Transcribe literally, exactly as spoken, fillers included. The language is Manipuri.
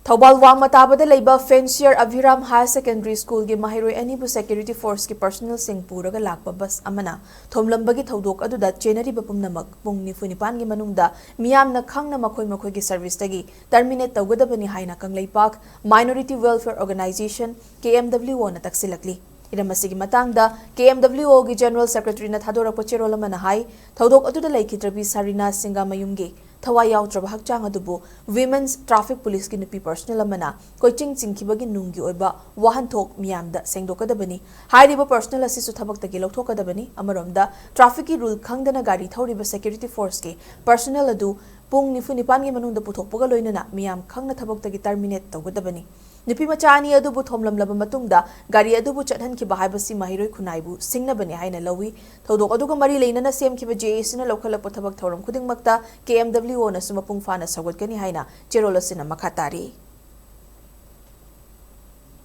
ꯊꯧꯕꯥꯜ ꯋꯥꯡꯃ ꯇꯥꯕꯗ ꯂꯩꯕ ꯐꯦꯟꯁꯤꯌꯔ ꯑꯚꯤꯔꯥꯝ ꯍꯥꯌꯔ ꯁꯦꯀꯦꯟꯗꯔꯤ ꯁ꯭ꯀꯨꯜꯒꯤ ꯃꯍꯩꯔꯣꯏ ꯑꯅꯤꯕꯨ ꯁꯦꯀ꯭ꯌꯨꯔꯤꯇꯤ ꯐꯣꯔꯁꯀꯤ ꯄꯔꯁꯣꯅꯦꯜꯁꯤꯡ ꯄꯨꯔꯒ ꯂꯥꯛꯄ ꯕꯁ ꯑꯃꯅ ꯊꯣꯝꯂꯝꯕꯒꯤ ꯊꯧꯗꯣꯛ ꯑꯗꯨꯗ ꯆꯦꯟꯅꯔꯤꯕ ꯄꯨꯝꯅꯃꯛ ꯄꯨꯡ ꯅꯤꯐꯨ ꯅꯤꯄꯥꯟꯒꯤ ꯃꯅꯨꯡꯗ ꯃꯤꯌꯥꯝꯅ ꯈꯪꯅ ꯃꯈꯣꯏ ꯃꯈꯣꯏꯒꯤ ꯁꯔꯚꯤꯁꯇꯒꯤ ꯇꯔꯃꯤꯅꯦꯠ ꯇꯧꯒꯗꯕꯅꯤ ꯍꯥꯏꯅ ꯀꯪꯂꯩꯄꯥꯛ ꯃꯥꯏꯅꯣꯔꯤꯇꯤ ꯋꯦꯜꯐꯤꯌꯔ ꯑꯣꯔꯒꯅꯥꯏꯖꯦꯁꯟ, ꯀꯦ ꯑꯦꯝ ꯗꯕ꯭ꯂꯤꯎ ꯑꯣꯅ ꯇꯛꯁꯤꯜꯂꯛꯂꯤ꯫ ꯍꯤꯔꯝ ꯑꯁꯤꯒꯤ ꯃꯇꯥꯡꯗ ꯀꯦ ꯑꯦꯝ ꯗꯕ꯭ꯂꯤꯎ ꯑꯣꯒꯤ ꯖꯦꯅꯔꯦꯜ ꯁꯦꯀ꯭ꯔꯦꯇꯔꯤꯅ ꯊꯥꯗꯣꯔꯛꯄ ꯆꯦꯔꯣꯜ ꯑꯃꯅ ꯍꯥꯏ, ꯊꯧꯗꯣꯛ ꯑꯗꯨꯗ ꯂꯩꯈꯤꯗ꯭ꯔꯕꯤ ꯁꯔꯤꯅꯥ ꯁꯤꯡꯒꯥꯃꯌꯨꯝꯒꯤ ꯊꯋꯥꯏ ꯌꯥꯎꯗ꯭ꯔꯕ ꯍꯛꯆꯥꯡ ꯑꯗꯨꯕꯨ ꯋꯤꯃꯦꯟꯁ ꯇ꯭ꯔꯥꯐꯤꯛ ꯄꯨꯂꯤꯁꯀꯤ ꯅꯨꯄꯤ ꯄꯔꯁꯣꯅꯦꯜ ꯑꯃꯅ ꯀꯣꯏꯆꯤꯡ ꯆꯤꯡꯈꯤꯕꯒꯤ ꯅꯨꯡꯒꯤ ꯑꯣꯏꯕ ꯋꯥꯍꯟꯊꯣꯛ ꯃꯤꯌꯥꯝꯗ ꯁꯦꯡꯗꯣꯛꯀꯗꯕꯅꯤ꯫ ꯍꯥꯏꯔꯤꯕ ꯄꯔꯁꯣꯅꯦꯜ ꯑꯁꯤꯁꯨ ꯊꯕꯛꯇꯒꯤ ꯂꯧꯊꯣꯛꯀꯗꯕꯅꯤ꯫ ꯑꯃꯔꯣꯝꯗ, ꯇ꯭ꯔꯥꯐꯤꯛꯀꯤ ꯔꯨꯜ ꯈꯪꯗꯅ ꯒꯥꯔꯤ ꯊꯧꯔꯤꯕ ꯁꯦꯀ꯭ꯌꯨꯔꯤꯇꯤ ꯐꯣꯔꯁꯀꯤ ꯄꯔꯁꯣꯅꯦꯜ ꯑꯗꯨ ꯄꯨꯡ ꯅꯤꯐꯨ ꯅꯤꯄꯥꯟꯒꯤ ꯃꯅꯨꯡꯗ ꯄꯨꯊꯣꯛꯄꯒ ꯂꯣꯏꯅꯅ ꯃꯤꯌꯥꯝ ꯈꯪꯅ ꯊꯕꯛꯇꯒꯤ ꯇꯔꯃꯤꯅꯦꯠ ꯇꯧꯒꯗꯕꯅꯤ꯫ ꯅꯨꯄꯤ ꯃꯆꯥ ꯑꯅꯤ ꯑꯗꯨꯕꯨ ꯊꯣꯝꯂꯝꯂꯕ ꯃꯇꯨꯡꯗ ꯒꯥꯔꯤ ꯑꯗꯨꯕꯨ ꯆꯠꯍꯟꯈꯤꯕ ꯍꯥꯏꯕꯁꯤ ꯃꯍꯩꯔꯣꯏ ꯈꯨꯟꯅꯥꯏꯕꯨ ꯁꯤꯡꯅꯕꯅꯤ ꯍꯥꯏꯅ ꯂꯧꯏ꯫ ꯊꯧꯗꯣꯛ ꯑꯗꯨꯒ ꯃꯔꯤ ꯂꯩꯅꯅ ꯁꯦꯝꯈꯤꯕ ꯖꯦ ꯑꯦ ꯁꯤꯅ ꯂꯧꯈꯠꯂꯛꯄ ꯊꯕꯛ ꯊꯧꯔꯝ ꯈꯨꯗꯤꯡꯃꯛꯇ ꯀꯦ ꯑꯦꯝ ꯗꯕ꯭ꯂꯤꯎ ꯑꯣꯅꯁꯨ ꯃꯄꯨꯡ ꯐꯥꯅ ꯁꯧꯒꯠꯀꯅꯤ ꯍꯥꯏꯅ ꯆꯦꯔꯣꯜ ꯑꯁꯤꯅ ꯃꯈꯥ ꯇꯥꯔꯤ꯫